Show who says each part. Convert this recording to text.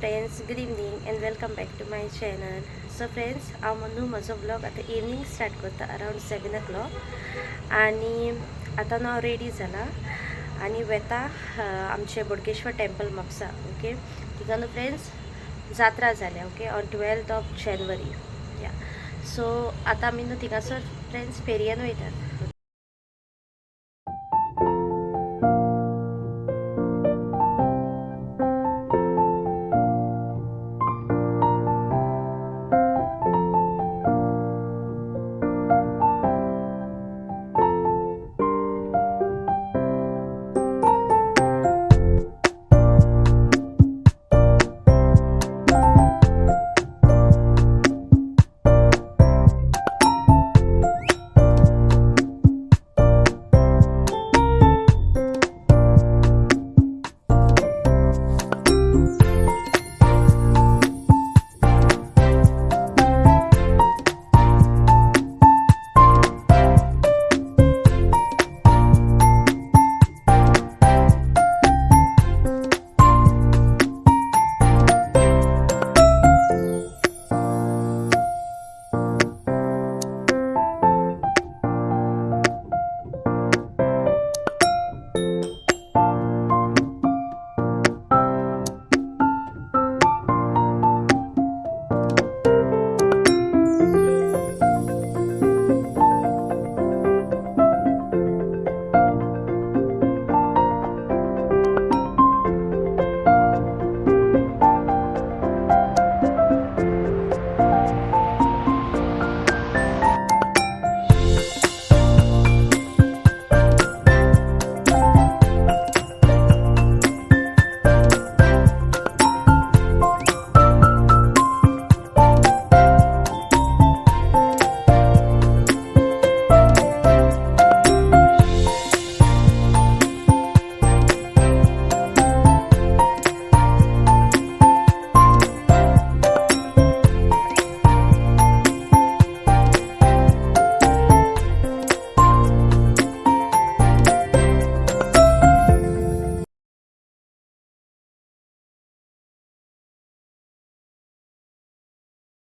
Speaker 1: Friends, good evening and welcome back to my channel. So friends, हांव न्हू म्हजो vlog आतां इवनींग स्टार्ट करता, अरावंड 7 ओ क्लॉक. आनी आतां न्हू हांव रेडी जाला आनी वेता आमचे बोडगेश्वर टेम्पल, म्हापसा. ओके, थिंगा न्हू फ्रेंड्स जात्रा जाल्या, okay, on 12th of January. Yeah, so आतां आमी न्हू थिंगासर फ्रेंड्स फेरयेन वयतात.